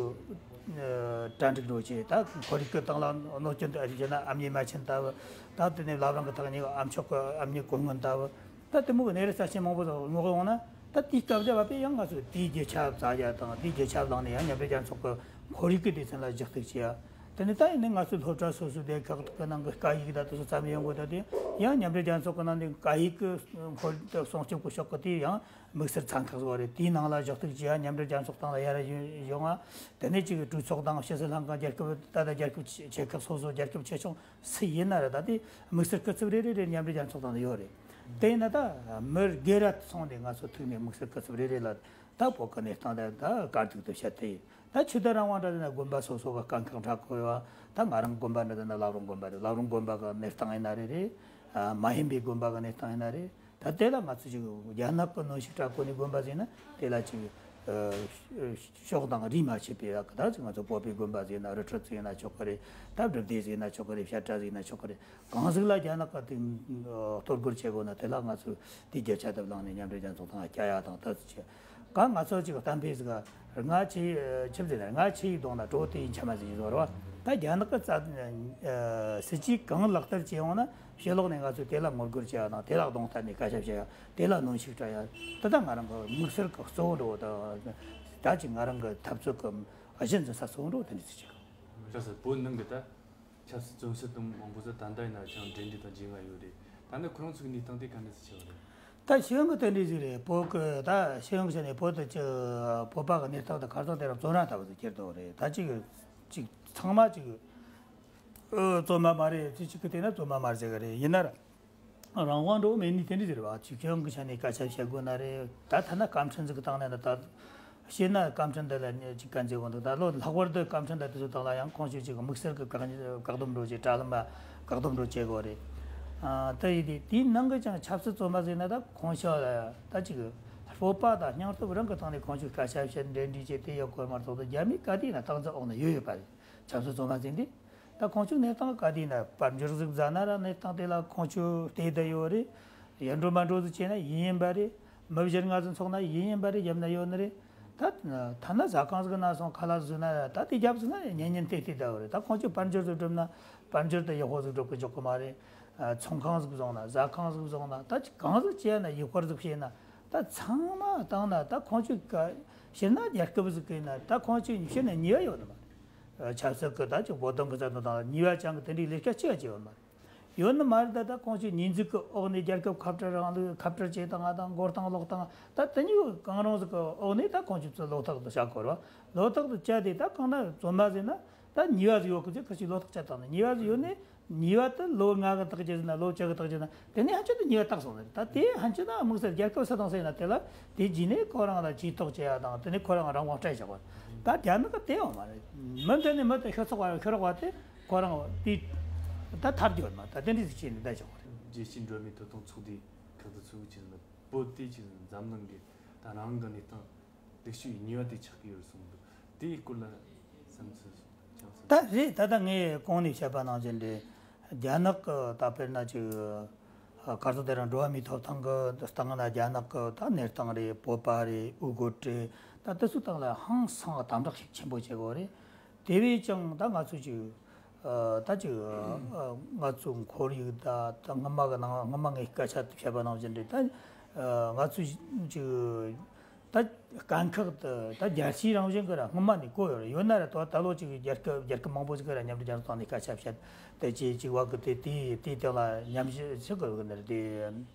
གྲ་སྒྲིག་འགྲོ་བྱས། ད་ཁོར་ཡུག་གི་སྟེང་ལ་གནོད་སྐྱོན་དུ་བྱས་ན་ཨ་མྱེས་རྨ་ཆེན་ལྟ་བུ། ད་དེ་ནས་བླ་བྲང་གི་ཐག་ཉེ་ཨ་མཆོག་གི་ཨ་མྱེས་སྐུ་དངོས་ལྟ་བུ། ད་དེ་མོ་གི་གནས་རི་རྩ་ཆེན་མང་པོ་ཟིག་ངོ་ཡོང་ན་ད་དེའི་སྐབས་རྒྱབ་པ་དཔེ་ཡང་ང་ཚོས་དེའི་རྒྱུ་ཆ་བཙལ་ཡ་དང་དེའི་རྒྱུ་ཆ་བླངས་ནས་ཡང་མཉམ་འབྲེལ་རྒྱལ་ཚོགས་ཀྱི་ཁོར་ཡུག་གི་སྡེ་ཚན་ལ་ཞུ་གཏུག་བྱེད་ཡ། དེ་ནས་ད་ཡིན་ནའི་ང་ཚོའི་སློབ་གྲྭ་སོ་སོའི་སྡེ་ཁག་གི་ནང་གི་སྐད་ཡིག་ད་དེ་ཚོ་བརྩམས་ཡོང་དགོས། ད་དེ་ཡང་མཉམ་འབྲེལ་རྒྱལ་ཚོགས་ཀྱི་ནང་ནས་སྐད་ཡིག་གི་ཁོར་ཡུག་སྲུང་སྐྱོབ་ཀྱི་ཕྱོགས་ཀྱི་དེ་ཡང་དམིགས་བསལ་ཚན་ཁག་ཟིག་རེད། དེའི་ནང་ལ་ཞུ་གཏུག་བྱེད་ཡ། མཉམ་འབྲེལ་རྒྱལ་ཚོགས་སྟེང་ལ་ཡར་ཡོང་ཡ། དེ་ནས་ཅིག་གྲོས་ཚོགས་དང་ཕྱི་སྲིད་ལྷན་ཁང་རྒྱལ་ཁབ་ད་ལྟ་རྒྱལ་ཁབ་ཆེ་ཁག་སོ་སོ་རྒྱལ་ཁབ་ཆེ་ཆུང་སུ་ཡིན་ན་ར་ད་དེ་དམིགས་བསལ་སྐུ་ཚབ་རེ་རེ་རེ་མཉམ་འབྲེལ་རྒྱལ་ཚོགས་སྟེང་ལ་ཡོད་རེད། དེ་ཡིན་ན་ད་མི་སྒེར་ར་སོང་ནས་ང་ཚོ་ཐུག་ནས་དམིགས་བསལ་སྐུ་ཚབ་རེ་རེ་ལ་ད་བོད་ཀྱི་གནས་སྟངས་དེ་ད་དཀའ་སྡུག་ཏུ་བཤད་དེ་ཡིན། ད་ཆོས་དད་རང་དབང་འདྲ་ན་དགོན་པ་སོ་སོ་གི་སྐབས་ཁག་འདྲ་གོ་ཡོད། ད་ང་རང་དགོན་པ་འདྲ་ན་བླ་བྲང་དགོན་པ་རེད། བླ་བྲང་དགོན་པ་གི་གནས་སྟངས་ཡིན་ན་རེ་རེད། མ་ཡིན་པའི་དགོན་པ་གི་གནས་སྟངས་ཡིན་ན་རེད། ད་དེ་ལ་ང་ཚོས་ཅིག་རྒྱ་ནག་གི་གནོན་ཤུགས་སྤྲད་གོ་ནས་དགོན་པ་ཟིན་ན་དེ་ལ་ཅིག་ཕྱོགས་དང་རིས་མ་ཕྱེ་བའི་ད་ཅིག་ང་ཚོ་བོད་པའི་དགོན་པ་ཟིན་ན་རི་ཁྲོད་ཟིན་ན་ཆོག་གི་རེད། ད་སྒྲུབ་སྡེ་ཟིན་ན་ཆོག་གི་རེད། བཤད་གྲྭ་ཟིན་ན་ཆོག་གི་རེད། གང་ཟིག་ལ་རྒྱ་ནག་གི་དེ་གཏོར་རྒོལ་བྱེད་དགོས་ན་དེ་ལ་ང་ཚོས་དེའི་རྒྱུ་ཆ་དེ་བླངས་ནས་མཉམ་འབྲེལ་རྒྱལ་ཚོགས་ཐང་ལ་བསྐྱལ་ཡ་དང་ད་ཅིག་ག་ང་ཚོ་ཅིག་གཏམ་དཔེ་ཟིག་ག་ང་ཆི་ཆི་ཟེར་ན་ང་ཆི་ཡི་གདོང་ན་གྲོ་དེ་ཡིན་ཆ་མ་ཟིག་ཡིན་ཟོ་ར་བ། ད་རྒྱ་ནག་གི་རྩ་སྲིད་ཇུས་གང་ལག་བསྟར་བྱས་ཡོང་ན་ཕྱི་ལོགས་ནས་ང་ཚོས་དེ་ལ་ངོ་རྒོལ་བྱེད་ཡ་དང་དེ་ལ་གདོང་ཐད་ནས་སྐད་ཆ་བཤད་ཡ་དེ་ལ་གནོན་ཤུགས་སྤྲད་ཡ། དེ་ད་ང་རང་གི་དམིགས་བསལ་གི་གཙོ་བོ་འགྲོ་བ་དང་ད་ཅིག་ང་རང་གི་འཐབ་རྩོད་གི་གཞི་འཛིན་ས་གཙོ་བོ་འགྲོ་བ་དེ་འདྲ་ཞིག་བྱེད་གི། ལགས་སོ། བོད་ནང་གི་ད་ཆབ་སྲིད་བཙོན་ཟུར་དང་མང་པོ་ཟིག་ད་ལྟ་ཡིན་ན་ཅང་འབྲེལ་འདྲིས་དང་རྗེས་ང་ཡོད་རེད། ད་ནི་ཁོ་རང་ཚོའི་གནས་སྟངས་དེ་ག་འདྲ་ཟིག་ཆགས་པ་རེད། ད་ཤེས་ཡོན་གྱི་དེ་འདྲ་ཟིག་རེད། བོད་ཀྱི་ད་ཤེས་ཡོན་གྱི་ཆ་ནས་བོད་དུ་ཅི་བོད་པ་གི་གནས་སྟངས་དེ་ཁ་སང་དེ་རིང་བཙོན་ར་ལྟ་བུ་ཟིག་གྱུར་འདུག་རེད། ད་ཅིག་ཅིག་ཚང་མ་ཅིག་ ཨོ། བཙོན་མ་མ་རེད། ཅི་ཅིག་གི་དེ་ན་བཙོན་མ་མ་རེད་ཟེར་གི་རེད། ཡིན་ན་ར་རང་དབང་འགྲོ་མེད་ནི་དེ་འདྲ་ཟེར་བ། ཅིག་ཁྱོད་ཀྱི་ཆ་ནས་སྐད་ཆ་བཤད་དགོས་ན་རེད། ད་ཐ་ན་བཀའ་ཁྲིམས་ཟིག་གི་སྟེང་ནས་ན་ད་བཤད་ན་བཀའ་ཁྲིམས་འདི་ལ་ཅིག་ག་འཛེམ་དགོས་འདུག་ད་ལོ་ལྷག་པར་དུ་བཀའ་ཁྲིམས་འདི་དེ་ཚོ་དག་ལ་ཡང་ཁོང་ཚོས་ཅིག་དམིགས་བསལ་གྱི་བཀག་བཀག་སྡོམ་འགྲོ་བྱེད། དྲ་ལམ་པ་བཀག་སྡོམ་འགྲོ་བྱེད་དགོས་རེད། ཨ། ད་ཡིན་དེ་དེའི་ནང་གི་ཀྱང་ཆབ་སྲིད་བཙོན་མ་ཟེར་ན་ད་ཁོང་ཆོ་ལ་ད་ཅིག་སྤོབས་པ་དང་སྙིང་སྟོབས་རང་གི་ཐོག་ནས་ཁོང་ཚོས་སྐད་ཆ་བཤད། འབྲེལ་འདྲིས་བྱེད་དེ་ཡོད་དགོས་མ་གཏོགས། ད་རྒྱ་མི་ག་དུས་ན་སྟངས་འཛིན་འོག་ན་ཡོད་ཡོད་པ་རེད། ཆབ་སྲིད་བཙོན་མ་ཟེར་འདི། ད་ཁོང་ཚོའི་གནས་སྟངས་ག་དུས་ན་དཔལ་འབྱོར་ཟིག་ཟ་ན་ར་གནས་སྟངས་དེ་ལ་ཁོང་ཚོ་བལྟས་བསྡད་ཡོད་རེད། ཡར་འགྲོ་མར་འགྲོ་ཟིག་བྱས་ན་ཡིན་ཡིན་པ་རེད། མི་བཞི་ལྔ་ཟིག་འཚོགས་ན་ཡིན་ཡིན་པ་རེད། རྒྱབ་ན་ཡོད་ནི་རེད། ད་ཐ་ན་ཟ་ཁང་ཟིག་ན་སོང་ཁ་ལག་ཟོས་ན་ར་ད་དེ་རྒྱབ་ཟིག་ན་ཉན་ཉན་བལྟས་བལྟས་བསྡད་ཡོད་རེད། ད་ཁོང་ཚོས་དཔལ་འབྱོར་ཟིག་བསྒྲུབ་ན་དཔལ་འབྱོར་དེ་ཡག་པོ་ཟིག་སྒྲུབ་གི་འཇུག་གི་མ་རེད། ཨ། ཚོང་ཁང་ཟིག་བཟུང་ན། ཟ་ཁང་ཟིག་བཟུང་ན། ད་ཅིག་གང་ཟིག་བྱས་ན། ཡུལ་སྐོར་ཟིག་བྱས་ན། ད་ཚང་མ་བཏང་ན་ད་ཁོང་ཚོས་ཀ་ཕྱིར་ན་རྒྱལ་ཁབ་ཟིག་གི་ན་ད་ཁོང་ཚོས་ཕྱིར་ན་ཉེས་པ་ཡོད་ནི་མ་རེད། ཆབ་སྲིད་ཀྱི་ད་ཅིག་བོད་དོན་གྱི་རྩ་དོན་དང་ཉེས་པ་ཅན་གྱི་དེ་འདྲའི་ལས་ཀ་ཅི་ཡང་བྱས་ཡོད་མ་རེད། ཡོད་ནི་མ་རེད། ད་ད་ཁོང་ཚོས་ཉེས་འཛུགས་ཀྱི་འོག་ནས་རྒྱལ་ཁབ་ཁ་བྲལ་རིང་ལུགས་ཁ་བྲལ་བྱས་བཏང་ང་དང་། མགོ་བཏང་ལོག་བཏང་། ད་དེ་གཉིས་གང་རུང་ཟིག་གི་འོག་ནས་ད་ཁོང་ཚོས་ཚུར་བློ་ཐག་ཏུ་བྱ་དགོས་རེད་བ། བློ་ཐག་ཏུ་བྱས་ཏེ་ད་གང་ན་བཙོན་མ་ཟེར་ན་ད་ཉེས་པ་ཟིག་ཡོད་གི་ཟེར་ཁ་ཅིག་བློ་ཐག་བཅད་བཏང་ནས། ཉེས་པ་ཟིག་ཡོད་ནས། ཉེས་པ་དེ་ལོ་ལྔ་གི་བཏགས་རྒྱུ་ཟིན་ན། ལོ་བཅུ་གི་བཏགས་རྒྱུ་ཟིན་ན། དེ་ནས་ཕན་ཆད་དུ་ཉེས་པ་བཏགས་སོང་ཟེར། ད་དེ་ཕན་ཆད་ན་དམིགས་བསལ་རྒྱལ་ཁབ་སུ་དང་སུ་ཡིན་ན་དེ་ལ་དེ་རྗེས་ནས་ཁོ་རང་ལ་ཇུས་གཏོགས་བྱེད་ཡ་དང་། དེ་ནས་ཁོ་རང་རང་དབང་སྤྲད་བཞག་པ། ད་རྒྱ་ནག་གི་དེ་ཡོད་མ་རེད། མི་འདི་ནས་མི་དེ་ཤོ་ཚོགས་པ་ཤོ་རོགས་པ་དེ་ཁོ་རང་དེ་ད་ཐར་རྒྱུ་ཡོད་མ། ད་དེ་འདྲ་ཞིག་བྱས་ནས་བསྡད་བཞག་པ་རེད། རྒྱལ་སྤྱིའི་འགྲོ་བ་མིའི་ཐོབ་ཐང་ཚོགས་སྡེའི་ཁག་ཏུ་ཚུད་ཀྱི་ཟིན་པ་པོ་དེ་ཅིག་ཟིན། འཛམ་གླིང་གི་ད་རང་གི་གནས་སྟངས་ལེགས་ཤོས་ཡིན་ཉེས་པ་དེ་ཆགས་ཀྱི་ཡོད་གསུངས་འདུག་དེའི་སྐོར་ལ་བསམ་ཚུལ་ཅང་གསུངས། ད་རེད། ད་ལྟ་ངས་གོང་ནས་བཤད་པ་ནང་བཞིན་རེད། རྒྱ་ནག་གི་ད་དཔེར་ན་ཅིག་གར་སོགས་དེ་རིང་འགྲོ་བ་མིའི་ཐོབ་ཐང་གི་སྟེང་ན་རྒྱ་ནག་གི་ད་གནས་སྟངས་རེད། བོད་པ་རེད། ཨུ་གུར་རེད། ད་དེ་ཚོའི་སྟེང་ལ་ཧང་སང་དམ་དྲག་ཤུགས་ཆེན་པོ་བྱེད་དགོས་རེད། དེ་བས་ཀྱང་ད་ང་ཚོས་ཅིག་ཨ། ད་ཅིག་ཨ། ང་ཚོའི་ཁོར་ཡུག་ད་ད་སྔོན་མ་གི་ནང་། སྔོན་མ་ངས་སྐད་ཆ་བཤད་པ་ནང་བཞིན་རེད། ད་ཨ། ང་ཚོས་ཅིག་ད་དཀའ་ཁག་དེ་ད་རྒྱལ་སྤྱིའི་རང་བཞིན་གྱི་ར་སྔོན་མ་ནས་གོ་ཡོད་རེད། ཡོད་ན་ར་ད་ད་ལོ་ཅིག་རྒྱལ་ཁབ་རྒྱལ་ཁབ་མང་པོ་ཞིག་གི་ར་མཉམ་འབྲེལ་རྒྱལ་ཚོགས་ནས་སྐད་ཆ་བཤད་དེ། ཅིག་ཅིག་བ་གི་དེ་དེ་དེ་དེ་ལ་ཉམས་ཞིབ་ཞིག་གི་གི་ནི་རེད། དེ་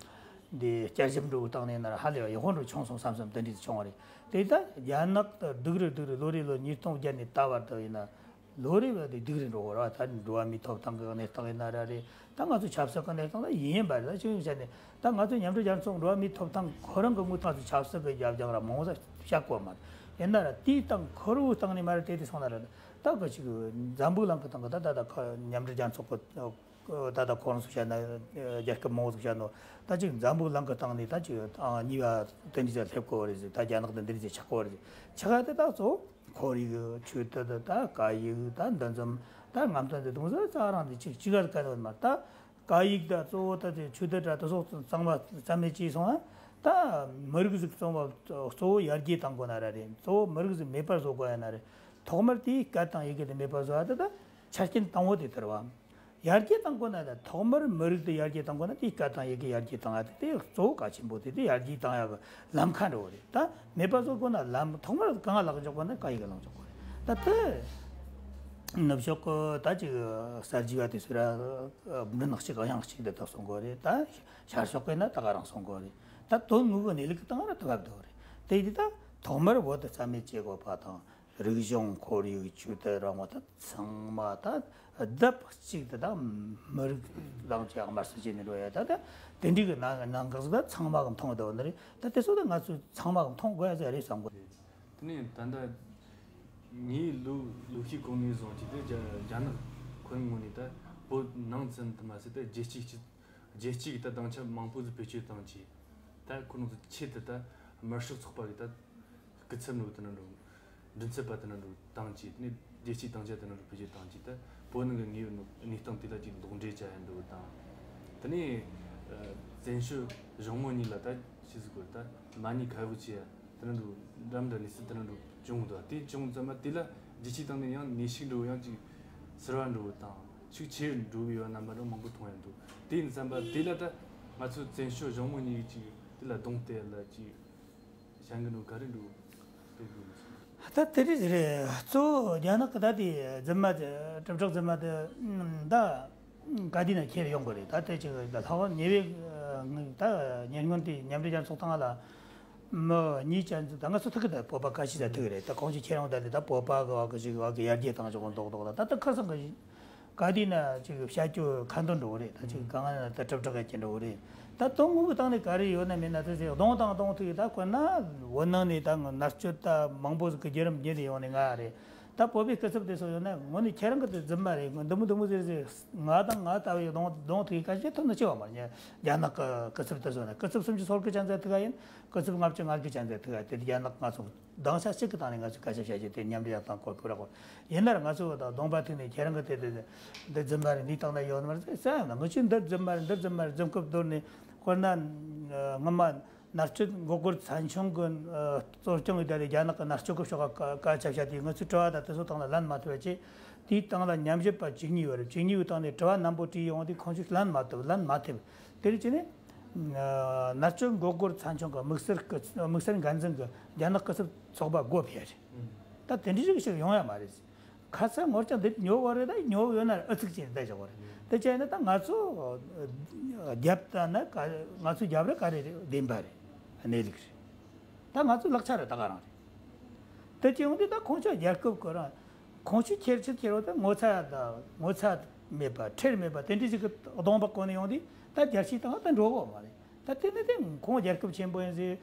འདི་བསྐྱར་ཞིབ་འགྲོ་བའི་སྟེང་ནས་ན་ར་ཧ་ལས་པ་ཡག་པོ་འགྲོ་བྱུང་སོང་བསམ་བསམ་དེ་འདྲ་བྱུང་བ་རེད། དེ་ད་རྒྱ་ནག་ཏུ་སྡུག་རུ་སྡུག་རུ་ལོ་རེ་ལོ་ཉིས་སྟོང་བརྒྱ་ནས་ད་བར་དུ་ཡིན་ན། ལོ་རེ་བ་དེ་སྡུག་རུ་འགྲོ་གི་རེད་བ། ད་འགྲོ་བ་མིའི་ཐོབ་ཐང་གི་གནས་སྟངས་ཡིན་ན་ར་རེད། ད་ང་ཚོ་ཆབ་སྲིད་ཀྱི་གནས་སྟངས་ལ་ཡིན་ཡིན་པ་རེད། ད་ཅི་ཡིན་ཟེར་ནས་ད་ང་ཚོ་མཉམ་འབྲེལ་རྒྱལ་ཚོགས་འགྲོ་བ་མིའི་ཐོབ་ཐང་ཁོ་རང་གི་ངོས་ཐག་ཚོ་ཆབ་སྲིད་ཀྱི་རྒྱབ་ལྗོངས་ར་མང་ཟིག་བཤད་གོ་མ་རེད། ཡིན་ན་ར་དེའི་སྟེང་ཁོ་རའི་སྟེང་ནས་མ་རེད། དེ་དེ་སོང་ན་ར་ད་གི་ཅིག་འཛམ་བུ་གླིང་གི་སྟེང་གི་ད་ད་ད་ཁ་མཉམ་འབྲེལ་རྒྱལ་ཚོགས་ཀྱི་ད་ལྟ་ཁོ་རང་ཚོ་བཤད་ན། རྒྱལ་ཁབ་མང་པོ་ཟིག་བཤད་ནོ། ད་ཅིག་འཛམ་བུ་གླིང་གི་སྟེང་ནས་ད་ཅིག་ཨང་གཉིས་པ་དེ་འདྲ་ཟིག་སླེབས་གོ་རེད་ཟེར། ད་རྒྱ་ནག་དེ་འདི་འདྲ་ཟིག་ཆགས་གོ་རེད་ཟེར། ཆགས་ཡ་དེ་ད་གཙོ་བོ་ཁོར་ཡུག་ཆོས་དད་ད་སྐད་ཡིག་ད་འདུ་འཛོམས་ད་རྔམ་སྟོན་དེ་དུང་ཟེར་རྩ་རང་དེ་ཅིག་ཅིག་ག་ག་དོན་མ། ད་སྐད་ཡིག་ད་གཙོ་བོ་ད་དེ་ཆོས་དད་ད་དེ་སོགས་གཙང་མ་རྩ་མེད་བྱས་སོང་ན། ད་མི་རིགས་ཟིག་གཙོ་བོ་གཙོ་བོ་ཡར་རྒྱས་གཏང་དགོས་ན་ར་རེད། གཙོ་བོ་མི་རིགས་ཟིག་མེད་པར་བཟོ་དགོས་ཡ་ན་རེད། ཐོག་མར་དེའི་སྐད་དང་ཡི་གེ་དེ་མེད་པར་བཟོ་ཡ་དེ་ད་ཆ་རྐྱེན་དང་པོ་དེ་དེ་རེད་བ། ཡར་རྒྱས་གཏང་དགོས་ན་ད་ཐོག་མར་མི་རིགས་དེ་ཡར་རྒྱས་གཏང་དགོས་ན་དེའི་སྐད་དང་ཡི་གེ་ཡར་རྒྱས་གཏང་ཡ་དེ་དེ་གཙོ་བོ་གལ་ཆེན་པོ་དེ། དེ་ཡར་རྒྱས་གཏང་ཡ་གི་ལམ་ཁ་འགྲོ་བ་རེད། ད་མེད་པ་བཟོ་དགོས་ན་ལམ་ཐོག་མར་གང་ལག་འཇོག་དགོས་ན་སྐད་ཡི་གེ་ལག་འཇོག་དགོས་རེད། ད་དེ་ནུབ་ཕྱོགས་གི་ད་ཅིག་གསར་བརྗེ་བ་དེ་ཚོ་ར་མགྲིན་གཅིག་དབྱངས་གཅིག་དེ་དག་གསུང་དགོས་རེད། ད་ཤར་ཕྱོགས་གི་ན་ད་ག་རང་གསུང་དགོས་རེད། ད་དོན་དངོས་གི་གནས་ལུགས་གི་སྟེང་ར་དེ་བབ་འགྲོ་བ་རེད། དེ་ཡིན་དུས་ད་ཐོག་མར་བོད་དེ་རྩ་མེད་བྱེད་དགོས་པ་དང་། རིག་གཞུང་ཁོར་ཡུག་ཆོས་དད་རང་དབང་ད་ཚང་མ་ད་ལྡབ་གཅིག་ཏུ་ད་མི་རིགས་ལངས་ཀྱི་དམར་གསོད་བྱས་ནས་འགྲོ་ཡ། ད་ད་དེ་འདྲའི་གི་ནང་ནང་འགག་ཟིག་ད་ཚང་མ་གི་མཐོང་བསྡད་པ་ནི་རེད། ད་དེ་ཚོ་ད་ང་ཚོས་ཚང་མ་གི་མཐོང་དགོས་ཡ་ཟིག་རེད་བསམ་གི། དེ་ནས་ད་ལྟ་ངའི་ལོ་ལོ་ཤས་གོང་ནས་བཟུང་གི་དེ་རྒྱ་རྒྱ་ནག་ཁོ་རང་ངོས་ནས་ད་བོད་ནང་ཙམ་དུ་མ་ཟད་ད་རྒྱལ་སྤྱིའི་སྤྱི་རྒྱལ་སྤྱིའི་གི་ད་དྭངས་ཆ་མང་པོ་ཟིག་བེད་སྤྱོད་བཏང་རྗེས། ད་ཁོ་རང་ཚོ་ཆེད་དུ་ད་དམར་ཤོག་ཚོགས་པ་གི་ད་སྐུ་ཚབ་འགྲོ་དེ་ན་འགྲོ། མགྲིན་ཚབ་པ་དེ་ན་འགྲོ་བཏང་རྗེས། དེ་ནས་རྒྱལ་སྤྱིའི་དྭངས་ཆ་དེ་ན་འགྲོ་བེད་སྤྱོད་བཏང་རྗེས། ད་བོད་ནང་གི་དངོས་ཡོད་གནས་སྟངས་དེ་ལ་ཅིག་ལོག་འགྲེལ་བྱ་ཡ་འགྲོ་དང་། དེ་ནས་བཙན་བྱོལ་གཞུང་མང་གཉིས་ལ་ད་ཅི་ཟིག་གོ། ད་མ་ཉེས་ཁ་གཡོགས་བྱེད་ཡ་དེ་ན་འགྲོ་འདྲ་མི་འདྲ་གནས་ཚུལ་དེ་ན་འགྲོ་བྱུང་འདུག་དེ་བྱུང་ཙམ་པ་དེ་ལ་རྒྱལ་སྤྱིའི་སྟེང་ནས་ཡང་ནུས་ཤུགས་འགྲོ། ཡང་ཅིག་ཟུར་བ་འགྲོ་དང་། ཤུགས་ཆེར་འགྲོ་གི་ཡོད་རྣམ་པ་རང་མང་པོ་མཐོང་ཡ་འདུག་དེ་ཡིན་ཙམ་པ་དེ་ལ་ད་ང་ཚོ་བཙན་བྱོལ་གཞུང་མང་གཉིས་ཀྱིས་དེ་ལ་གདོང་གཏད་ལ་ཅིག་བྱ་འགུལ་འགྲོ་ག་རེ་འགྲོ་སྤེལ་དགོས་མི་སྲིད། ད་དེ་རེད་རེད། གཙོ་བོ་རྒྱ་ནག་གི་ད་དེ་རྫུན་མ་དེ་གྲུབ་གྲབས་རྫུན་མ་དེ་ད་ག་དུས་ན་ཁྱེར་ཡོང་གི་རེད། ད་དེ་ཅིག་ད་ལྷག་ཉེ་བའི་ད་ཉེ་སྔོན་དེ་མཉམ་འབྲེལ་རྒྱལ་ཚོགས་སྟེང་ལ་མི་གཉིས་ཅན་ཟིག་ད་ང་ཚོ་ཐུག་གི། ད་བོད་པ་ཁ་ཤས་ད་ཐུག་གི་རེད། ད་ཁོང་ཚོ་ཁྱེར་ཡོང་ད་དེ་ད་བོད་པ་གི་བ་གི་ཞིག་བ་གི་ཡར་རྒྱས་བཏང་ཆོག་གི་མདོག་མདོག་ལ། ད་ད་ཁ་སང་གི་ ག་དུས་ན་ཅིག་བཤད་རྒྱུ་ཁ་འདོན་འགྲོ་གི་རེད། ད་ཅིག་གང་ན་ད་གྲབས་གྲབས་ག་ཅིག་འགྲོ་གི་རེད། ད་དོན་དངོས་ཀྱི་སྟེང་ནས་ག་རེ་ཡོད་ན་མེད་ན་དེ་ཚོ་གདོང་དང་གདོང་ཐུག་ཡིན། ད་དཔེར་ན་བོད་ནང་ནས་ད་མནར་གཅོད་ད་མང་པོ་ཟིག་གི་བརྒྱུད་རིམ་རྒྱུད་ནས་ཡོང་ནས་ང་རེད། ད་བོད་པའི་སྐུ་ཚབ་དེ་ཚོ་ཡོད་ན་དངོས་གནས་ཁྱེད་རང་གི་དེ་རྫུན་མ་རེད། འདི་མོ་འདི་མོ་ཟེར་ཟེར་ང་དང་ང་ལྟ་བུའི་གདོང་གདོང་ཐུག་ཡིན་སྐད་ཆ་ཐོན་ན་ཆེ་བ་མ་རེད། རྒྱ་ནག་གི་སྐུ་ཚབ་དེ་ཚོ་ན་སྐུ་ཚབ་སུམ་ཅུ་སོ་དགུ་ཅན་ཚོ་ཐུག་ག་ཡིན། སྐུ་ཚབ་ལྔ་བཅུ་ང་དགུ་ཅན་ཚོ་ཐུག་ག་དེ་རྒྱ་ནག་ང་ཚོ། སྡང་ཆ་གཅིག་གི་སྟེང་ནས་ང་ཚོས་སྐད་ཆ་བཤད་རྒྱུ་དེ་མཉམ་འབྲེལ་ཡག་དང་གོ་སྐབས་རག་གོ། ཡིན་ན་ར་ང་ཚོས་ད་གདོང་པ་ཐུག་ནས་ཁྱེད་རང་གི་དེ་དེ་འདི་རྫུན་མ་རེད། འདིའི་སྟེང་ན་ཡོད་ནི་མ་རེད་ཟེར་ཡང་ན། ངི་ཆོས་འདི་རྫུན་མ་རེད། འདི་རྫུན་མ་རེད། རྫུན་རྐུབ་བརྡོལ་ནས། དཔེར་ན་སྔོན་མ་མནར་གཅོད་མགོ་སྐོར་ཚན་ཆུང་གི་གཙོ་སྐྱོང་གི་ད་རེས་རྒྱ་ནག་གི་མནར་གཅོད་ཀྱི་ཕྱོགས་ཀ་སྐད་ཆ་བཤད་དུས་ང་ཚོས་དྲི་བ་ད་དེ་ཚོ་སྟེང་ལ་ལན་མ་ཐེབས་པ་བྱས། དེའི་སྟེང་ལ་ཉམས་ཞིབ་པ་བཅུ་གཉིས་ཡོད་རེད། བཅུ་གཉིས་པའི་སྟེང་ནས་དྲི་བ་རྣམ་པོ་དྲིས་ཡོང་དུས་ཁོང་ཚོས་ལན་མ་ཐེབས། ལན་མ་ཐེབས། དེ་རིང་ཅི་ནས། མནར་གཅོད་མགོ་སྐོར་ཚན་ཆུང་གི་དམིགས་བསལ་གྱི་དམིགས་བསལ་འགན་འཛིན་གྱི་རྒྱ་ནག་སྐུ་ཚབ་ཚོགས་པ་སྒོ་ཕྱེ་རེད། ད་དེ་འདྲའི་རིགས་ཤིག་ཡོང་ཡ་མ་རེད། ཁ་ཚ་ངོར་ཀྱང་འདི་ཉོ་བ་རེད། ད་ཉོ་ཡོད་ན་ཨུ་ཚུགས་བྱས་ནས་བསྡད་བཞག་པ་རེད། དེ་བྱས་ན་ད་ང་ཚོ་རྒྱབ་ད་ན་ག་ང་ཚོ་རྒྱབ་རེད། ག་རེ་རེད། བདེན་པ་རེད། གནས་ལུགས་རེད། ད་ང་ཚོ་ལག་ཆ་རེད། ད་ག་རང་རེད། དེ་བྱས་ཡོང་དུས་ད་ཁོང་ཚོ་རྒྱལ་ཁབ་ཀྱི་རང་ཁོང་ཚོས་ཁྱེར་ཆེད་ཁྱེར་བ་དང་ངོ་ཚ་དང་ངོ་ཚ་མེད་པ་ཁྲེལ་མེད་པ་དེ་འདྲ་ཞིག་གི་གདོང་པ་གོན་ནས་ཡོང་དུས་ད་རྒྱལ་སྤྱིའི་སྟེང་ད་འགྲོ་གི་མ་རེད། ད་དེ་ནི་དེ་ཁོང་རྒྱལ་ཁབ་ཆེན་པོ་ཡིན་ཟེར་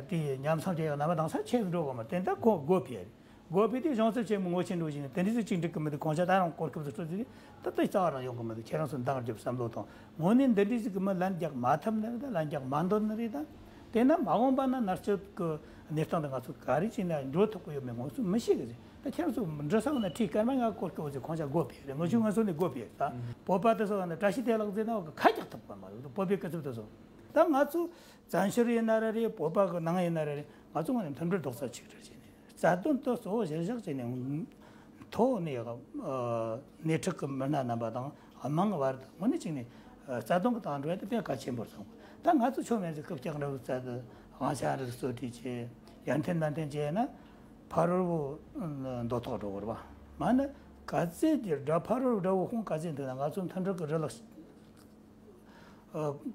དེ་ཉམས་མཚམས་ཀྱི་ཡང་ན་མ་དང་ས་ཆེ་འགྲོ་གི་མ་རེད། དེ་ད་ཁོ་སྒོ་ཕྱེ་རེད། སྒོ་ཕྱེ་དུས་གཞུང་ཚབ་ཆེན་མོ་ངོ་ཆེན་འགྲོ་བཞིན་དེ་འདྲ་ཞིག་ཅིག་འགྲིག་གི་མི་འདུག་ཁོང་ཚོ་ད་རང་གོ་སྐབས་སུ་འཕྲོད་ཟིག་ད་ལྟ་རྩ་བ་རང་ཡོང་གི་མི་འདུག་ཁྱེད་རང་ཚོ་འདང་རྒྱབ་བསམ་བློ་གཏོང་། དངོས་གནས་འདི་འདྲའི་ཞིག་གི་མི་ལན་རྒྱག་མ་ཐུབ་ནི་རེད། ད་ལན་རྒྱག་མ་འདོད་ནི་རེད། ད་དེས་ན་མ་འོངས་པ་ན་མནར་གཅོད་ཀྱི་གནས་སྟངས་དེ་ང་ཚོ་ག་རེ་བྱས་ན་འགྲོ་ཐུབ་ཀྱི་ཡོད་མེད་ང་ཚོ་མི་ཤེས་གི་ཟེར། ད་ཁྱེད་རང་ཚོ་འགྲོ་ས་བ་ན་ཁྲིད་སྐར་མ་ང་སྐོར་སྐྱོད་ཟེར་ཁོང་ཅག་སྒོ་ཕྱེ་རེད། ངོ་ཆུ་ངོ་སོ་ནས་སྒོ་ཕྱེ་ད་བོད་པ་དེ་ཚོ་བ་ན་བཀྲ་ཤིས་བདེ་ལེགས་ཟེར་ན་ཁ་རྒྱག་ཐུབ་པ་མ་རེད། བོད་པའི་སྐུ་ཚབ་དེ་ཚོ་ད་ང་ཚོ་བཙན་བྱོལ་ཡིན་ན་ར་རེད། བོད་པ་གི་ནང་ཡིན་ན་ར་རེད། ང་ཚོ་ངོས་ནས་མཐུན་སྒྲིལ་རྡོག་རྩ་གཅིག་སྒྲིལ་བྱས་ནས། རྩ་དོན་དུ་གཙོ་བོ་གཞིར་བཞག་བྱས་ནས་ཐོག་ནས་སྣེ་ཁྲིད་ཀྱི་མི་སྣ་རྣམ་པ་དང་དམངས་བར་དུ་དངོས་གནས་གཅིག་ནས་རྩ་དོན་གྱི་སྟེང་འགྲོ་ཡ་དེ་དཔེ་གལ་ཆེན་པོར་བཟུང་། ད་ང་ཚོ་ཆོ་མེད་ཚེ་རྐུབ་བཀྱག་འདྲ་བོ་བཙལ་ཏེ་དབང་ཆ་རིགས་གསོ་སྤྲད་བྱས་ཡར་འཐེན་མར་འཐེན་བྱས་ན་ཕ་རོལ་པོ་འདོད་ཐོག་འགྲོ་བར་བ་མ་ནི་ག་ཚད་ཀྱི་དགྲ་ཕ་རོལ་དགྲ་བོ་ཁོང་ག་ཚད་འདུག་ན་ང་ཚོ་མཐུན་སྒྲིལ་གྱི་རི་ལག་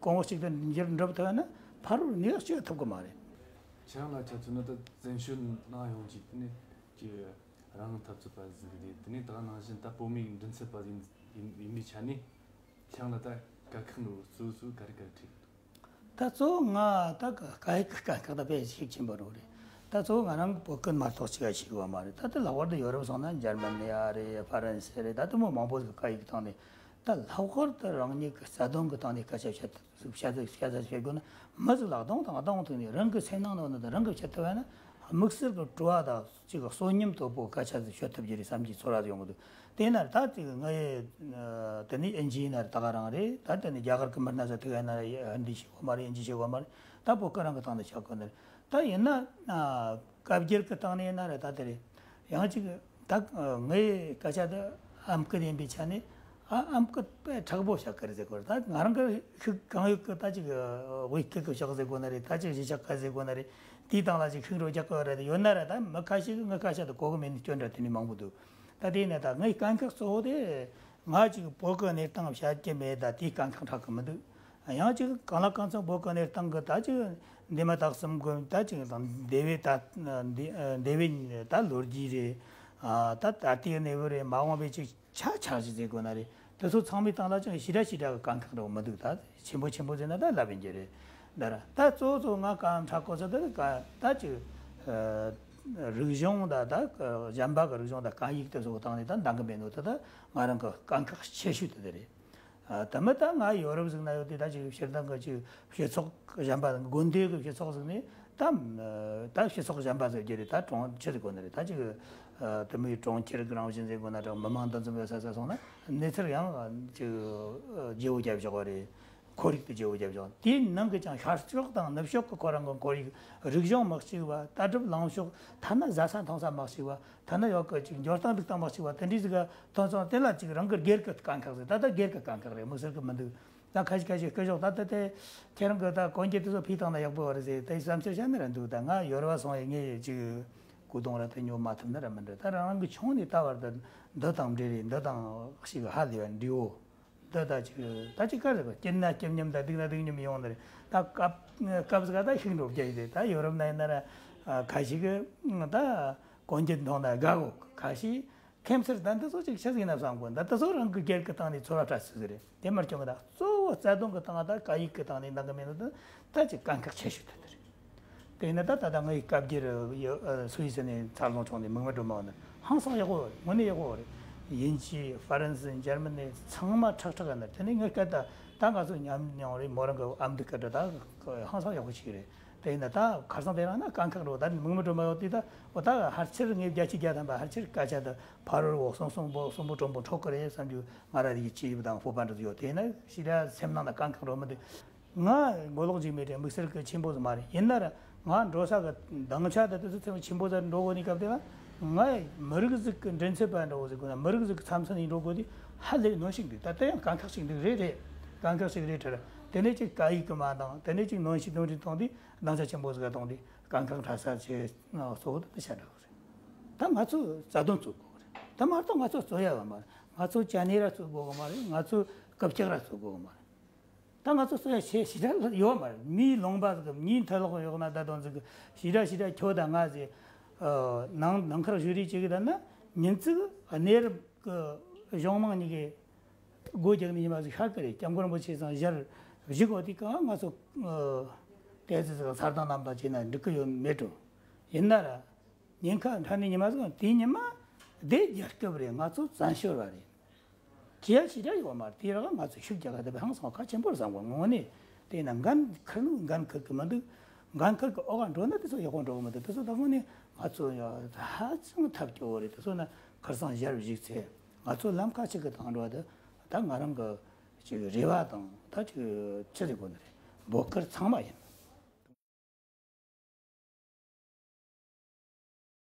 གོང་བུ་གཅིག་ཏུ་འགྱུར་འགྲུབ་ཐུབ་ན་ཕ་རོལ་ནུས་ཤུགས་ཐུབ་གི་མ་རེད། ཁྱེད་རང་ལ་ཆ་མཚོན་ན་ད་བཙན་བྱོལ་ནང་ཡོང་གི་དེ་ནས་ཀྱི་རང་འཐབ་རྩོད་པ་ཟིག་རེད། དེ་ནས་ད་ག་ནང་བཞིན་ད་བོད་མིའི་མགྲིན་ཚབ་པ་ཡིན་ཡིན་ཡིན་པའི་ཆ་ནས་ཁྱེད་རང་ལ་ད་དཀའ་ཁག་འདྲ་བོ་གཙོ་བོ་ག་རེ་ག་རེ་འཕྲད་ཀྱི་འདུག་ད་གཙོ་བོ་ང་ད་སྐད་ཡིག་གི་དཀའ་ཁག་ད་དཔེ་ཤུགས་ཆེན་པོ་རང་རེད། ད་གཙོ་བོ་ང་རང་གི་བོད་སྐད་མ་གཏོགས་ཅི་ག་ཤེས་གི་མ་རེད། ད་ལྟ་ལྷག་པར་དུ་ཡོ་རོབ་སོང་ན་འཇར་མ་ནི་ཡ་རེད། ཧྥ་རན་སི་རེད། ད་དེ་མོ་མང་པོ་ཟིག་གི་སྐད་ཡིག་སྟེང་ནས། ད་ལྷག་པར་དུ་རང་ཉིད་ཀྱི་རྩ་དོན་གྱི་སྟེང་ནས་སྐད་ཆ་བཤད་ཐུབ་བཤད་ཐུབ་བཤད་ཐུབ་བཤད་དགོས་ན་མི་ཟིག་ལ་གདོང་དང་གདོང་ཐུག་ནས་རང་གི་སེམས་ནང་ནང་ནས་རང་གིས་བཤད་ཐུབ་པ་ན་དམིགས་བསལ་གྱི་དྲི་བ་དང་ཅིག་གསོན་ཉམས་དོད་པོ་སྐད་ཆ་ཟིག་ཤོད་ཐུབ་རྒྱུ་རེད་བསམ་གྱི་ཚོར་བ་ཡོང་གི་འདུག་དེ་ན་ད་ཅིག་ངའི་དེ་ནས་ཨིན་ཇི་ཡིན་ན་རེད། ད་ག་རང་རེད། ད་དེ་ནས་རྒྱ་གར་གྱི་མི་སྣ་ཟིག་ཐུག་ཡ་ན་རེད། ཧིན་དི་ཤེས་གོ་མ་རེད། ཨིན་ཇི་ཤེས་གོ་མ་རེད། ད་བོད་སྐད་རང་གི་སྟེང་ནས་བཤད་དགོས་ནི་རེད། ད་ཡིན་ན་སྐབས་འགྱུར་གྱི་སྟེང་ནས་ཡིན་ན་རེད། ད་དེ་རེད། ཡང་ཅིག་ད་ངའི་སྐད་ཆ་དེ་ཨམ་སྐད་ཡིན་པའི་ཆ་ནས་ཨ་ཨམ་སྐད་དཔེ་མཁྲེགས་པོ་བཤད་གི་རེད་ཟེར་གོ་རེད། ད་ང་རང་གི་ཤུགས་གང་ཡོད་ཀྱི་ད་ཅིག་དབུས་སྐད་ཀྱི་ཕྱོགས་ཟེར་དགོས་ན་རེད། ད་ཅིག་གཞིས་ཆགས་སྐད་ཟེར་དགོས་ན་རེད། དེའི་སྟེང་ལ་ཅིག་ཤུགས་འགྲོ་རྒྱག་གི་རེད། ཡོད་ན་རེད། ད་མི་ཁ་ཤས་ཀྱིས་ངའི་སྐད་ཆ་དེ་གོ་གི་མེད་ནི་སྐྱོན་འདྲ་དེ་ནི་མང་པོ་འདུག་ད་དེ་ནས་ད་ངའི་དཀའ་ཁག་གཙོ་བོ་དེ་ང་ཅིག་བོད་ཀྱི་གནས་སྟངས་བཤད་ཀྱི་མེད། ད་དེའི་དཀའ་ཁག་འཕྲད་གི་མི་འདུག་ཡང་ཅིག་གང་ལ་གང་འཚམ་བོད་ཀྱི་གནས་སྟངས་ཀྱི་ད་ཅིག་འདས་མ་ད་གསུམ་གྱི་ད་ཅིག་དང་འདས་པའི་ད་འདས་འདས་པའི་ད་ལོ་རྒྱུས་རེད། ད་ད་ལྟའི་གནས་བབ་རེད། མ་འོངས་པའི་ཅིག་ཆ་ཆ་ཞིག་ཟེར་དགོས་ན་རེད། དེ་ཚོ་ཚང་མའི་སྟེང་ལ་ཅིག་ཞེ་དྲག་ཞེ་དྲག་གི་དཀའ་ཁག་འདྲ་བོ་མི་འདུག་ད་ཆེན་པོ་ཆེན་པོ་ཟེར་ན་ད་ལབ་ཡིན་གྱི་རེད། ད་ར་ད་གཙོ་བོ་གཙོ་བོ་ང་དཀའ་ཁག་འཕྲད་གོ་ས་དེ་ད་ཅིག་རིག་གཞུང་ད་ད་གཞན་པ་གི་རིག་གཞུང་ད་སྐད་ཡིག་དེ་ཚོ་སྟེང་ནས་ད་འདང་གི་མེད་ནོ་དེ་ད་ང་རང་གི་དཀའ་ཁག་ཆེ་ཤོས་དེ་དེ་རེད། ཨ། དེ་མིན་ད་ང་ཡོ་རོབ་ཟིག་ན་ཡོད་དུས་ད་ཅིག་སྤྱིར་བཏང་གི་ཅིག་སྤྱི་ཚོགས་གཞན་པ་དང་དགོན་སྡེ་གི་སྤྱི་ཚོགས་ཟིག་ནས་ད་ད་སྤྱི་ཚོགས་གཞན་པ་ཟེར་རྒྱུ་རེད། ད་གྲོང་ཁྱེར་ཟེར་དགོས་ན་རེད། ད་ཅིག་ཨ། དེ་མོའི་གྲོང་ཁྱེར་གི་རང་བཞིན་ཟེར་དགོས་ན་རེད། མི་མང་འདུ་འཛོམས་ཡོད་ས་ས་སོང་ན་གནས་ཚུལ་ཡང་ཅིག་བརྗེ་བོ་རྒྱབ་བཞག་པ་རེད། ཁོར་ཡུག་དེ་བརྗེ་བོ་རྒྱབ་བཞག་དེའི་ནང་གི་ཀྱང་ཤར་ཕྱོགས་དང་ནུབ་ཕྱོགས་ཀྱི་ཁོ་རང་གི་ཁོར་ཡུག་རིག་གཞུང་མི་གཅིག་པ། ལྟ་གྲུབ་ལངས་ཕྱོགས། ཐ་ན་བཟའ་ས་འཐུང་ས་མི་གཅིག་པ། ཐ་ན་ཡོད་གི་ཅིག་འབྱོར་སྟངས་འདུག་སྟངས་མ་གཅིག་པ་དེ་འདྲའི་ཟིག་ག་ཐོན་སོང་། དེ་ལ་ཅིག་རང་གི་སྒེར་གི་དཀའ་ཁག་ཟིག་ད་ལྟ་སྒེར་གི་དཀའ་ཁག་རེད། མི་སེར་གི་མི་འདུག་ད་ཁ་ཤས་ཁ་ཤས་སྐུ་ཞབས་ད་ལྟ་དེ་ཁྱེད་རང་གི་ད་གོན་རྒྱུ་དེ་ཚོ་ཕུད་བཏང་ན་ཡག་པོ་རེད་ཟེར་དེ་བསམ་ཚུལ་བཤད་ནི་ར་འདུག་ད་ང་ཡོ་རོབ་སོང་ཡི་ངས་ཅིག་གོས་ཐུང་ར་དེ་ཉོ་མ་ཐུབ་ནི་ར་མི་འདྲ། ད་རང་རང་གི་ཆུང་ནས་ད་བར་དུ་འདི་དང་འབྲེལ་རེད། འདི་དང་ཞིག་ཧ་ལས་པ་འདྲི་འོ། འདི་ད་ཅིག་ད་ཅིག་ག་རེ་ཟེར། སྐྱིད་ན་སྐྱིད་མཉམ་དང་སྡུག་ན་སྡུག་མཉམ་ཡོང་ནི་རེད། ད་སྐབས་སྐབས་ཟིག་ག་ད་ཤིག་འགྲོ་རྒྱུ་ཡིན་ཏེ། ད་ཡོ་རོབ་ན་ཡིན་ན་ར་ཁ་ཤས་ཀྱིས་ད་གོན་རྒྱུ་མཐོང་ན་དགའ་གོ། ཁ་ཤས་ ཁེམ་སར་ད་འདི་ཚོ་ཅིག་ཆི་ཟིག་ཡིན་ན་བསམ་གོ། ད་འདི་ཚོ་རང་གི་སྒེར་གི་སྟེང་ནས་ཚོར་བ་འཕྲོད་ས་ཟིག་རེད། དེ་མར་ཀྱང་གི་ད་གཙོ་བོ་རྩ་དོན་གི་སྟེང་ད་སྐད་ཡིག་གི་སྟེང་ནས་འདང་གི་མེད་ནོ་དེ་ད་ཅིག་དཀའ་ཁག་ཆེ་ཤོས་དེ་དེ་རེད། དེ་ཡིན་ན་ད་ད་ལྟ་ངའི་སྐབས་འགྱུར་ཡོད་ཨ་སུད་སི་ནས་འཚར་ལོངས་བྱུང་ནས་མིག་མི་སྒྲོན་མ་ནི་ཧང་སང་ཡག་པོ་རེད། དངོས་གནས་ཡག་པོ་རེད། དབྱིན་ཇི་ཧྥ་རན་སི་འཇར་མ་ནི་ཚང་མ་ཁྲག་ཁྲག་ཡིན་ན། དེ་ནས་ངའི་སྐད་ད་ད་ང་ཚོ་མཉམ་མྱོང་རེད། མོ་རང་གི་ཨ་མདོ་སྐད་ད་ད་ཧང་སང་ཡག་པོ་ཞིག་རེད། དེ་ཡིན་ན་ད་ཁར་སང་དེ་རང་ན་དཀའ་ཁག་རོ། ད་མིག་མི་སྒྲོན་མ་ཡོད་དུས་ད་འོ་ད་ཕལ་ཆེར་ངས་བརྒྱ་ཆ་བརྒྱ་ཐམ་པ་ཕལ་ཆེར་སྐད་ཆ་ད་ཕ་རོལ་བོ་གསུང་གསུང་པོ་གསུང་པོ་དྲང་པོ་འཕྲོད་ཀི་རེད་བསམ་རྒྱུ་ང་ར་རིག་ཅི་ཡིབ་དང་སྤོབས་པ་འདྲ་ཡོད། དེ་ཡིན་ན་ཞེ་དྲག་སེམས་ནང་ན་དཀའ་ཁག་རོ་མི་འདུག་ང་མགོ་ལོག་ཅིག་མེད་དེ་དམིགས་བསལ་གྱི་ཆེན་པོ་ཟིག་མ་རེད། ཡིན་ན་ར་ང་འགྲོ་ས་གི་སྡིངས་ཆ་དེ་དུས་ཚོད་ཆེན་པོ་ཟིག་འགྲོ་དགོས་ནི་སྐབས་དེ་ལ་ང་མི་རིགས་ཟིག་གི་མགྲིན་ཚབ་པ་འདྲ་བོ་ཟིག་དགོས་ན། མི་རིགས་ཟིག་གི་མཚམས་མཚམས་ནས་འགྲོ་དགོས་དེ་ཧ་ལས་གནོན་ཤུགས་འདུག་ད་ལྟ་ཡང་དཀའ་ཁག་ཅིག་འདུག་རེད་རེད། དཀའ་ཁག་ཅིག་རེད་དྲ། དེ་ནས་ཅིག་སྐད་ཡིག་གི་མ་འདང་། དེ་ནས་ཅིག་གནོན་ཤུགས་གནོན་རིགས་གཏོང་དུས་སྡིངས་ཆ་ཆེན་པོ་ཟིག་ག་གཏོང་དུས་དཀའ་ཁག་འཕྲད་ས་ཆེ་གཙོ་བོ་དེ་དེ་ཆ་འདྲ་བོ་རེད། ད་ང་ཚོ་རྩ་དོན་རྩོད་དགོས་རེད། ད་མ་གཏོགས་ང་ཚོ་རྩོད་ཡ་ཡོད་མ་རེད། ང་ཚོ་ཅ་ནེ་ར་རྩོད་དགོས་གི་མ་རེད། ང་ཚོ་རྐུབ་བཀྱག་ར་རྩོད་དགོས་གི་མ་རེད། ད་ང་ཚོ་རྩོད་ཡ་ཆེ་ཞེ་དྲག་ཡོད་མ་རེད། མིའི་ལུང་པ་ཟིག་གི་མིའི་མཐུ་ལོག་ཡོད་ན་ད་དོན་ཟིག་གི་ཞེ་དྲག་ཞེ་དྲག་ཁྱོད་དང་ང་ཟིག་ཨ་ནང་ནང་ཁར་བཞུགས་རེས་བྱེད་གི་ད་ན་ཉིན་ཙིག་གནས་རབས་གི་གཞུང་མང་གཉིས་ཀའི་སྒོ་རྒྱག་ནི་ཉི་མ་ཟིག་ཤར་གི་རེད། སྐྱབས་མགོན་རིན་པོ་ཆེ་ཚང་ཞལ་བཞུགས་གོ་དུས་གང་ང་ཚོ་ཨ་ཏོག་ཙི་ཟིག་ག་ས་དང་གནམ་དང་བྱས་ན་འགྲིག་གི་ཡོད་མེད་འགྲོ། ཡིན་ན་ར། ཉེན་ཁ་འཕྲད་ནས་ཉི་མ་ཟིག་དེའི་ཉི་མ་བདེ་རྒྱལ་སྐབས་རེད། ང་ཚོ་བཙན་བྱོལ་བ་རེད། ཅི་ཡ་ཅི་འདྲ་ཡོད་མ་རེད། དེ་རག་ང་ཚོ་ཤུགས་རྒྱག་ག་དེ་བས་ཧང་སང་ཁ་ཆེན་པོར་བཟང་བ་ངོ་ནས་དེ་ན་འགན་ཁུར་ནོ་འགན་ཁུར་གི་མི་འདུག་འགན་ཁུར་གི་འོག་ག་འགྲོ་ན་དེ་ཚོ་ཡག་པོ་འགྲོ་གི་མི་འདུག་དེ་ཚོ་ད་དངོས་ནས་ང་ཚོ་ཡ་ཧ་ཅང་ཐབས་སྐྱོ་བོ་རེད། དེ་ཚོ་ན་ཁར་སང་ཞལ་བཞུགས་ཚེ་ང་ཚོ་ལམ་ཁ་ཅིག་གི་དང་འགྲོ་བ་དེ་ད་ང་རང་གི་ཅིག་རེ་བ་དང་ད་ཅིག་ཅི་ཟེར་དགོས་ནི་རེད། འབོད་སྐུལ་ཚང་མ་ཡིན།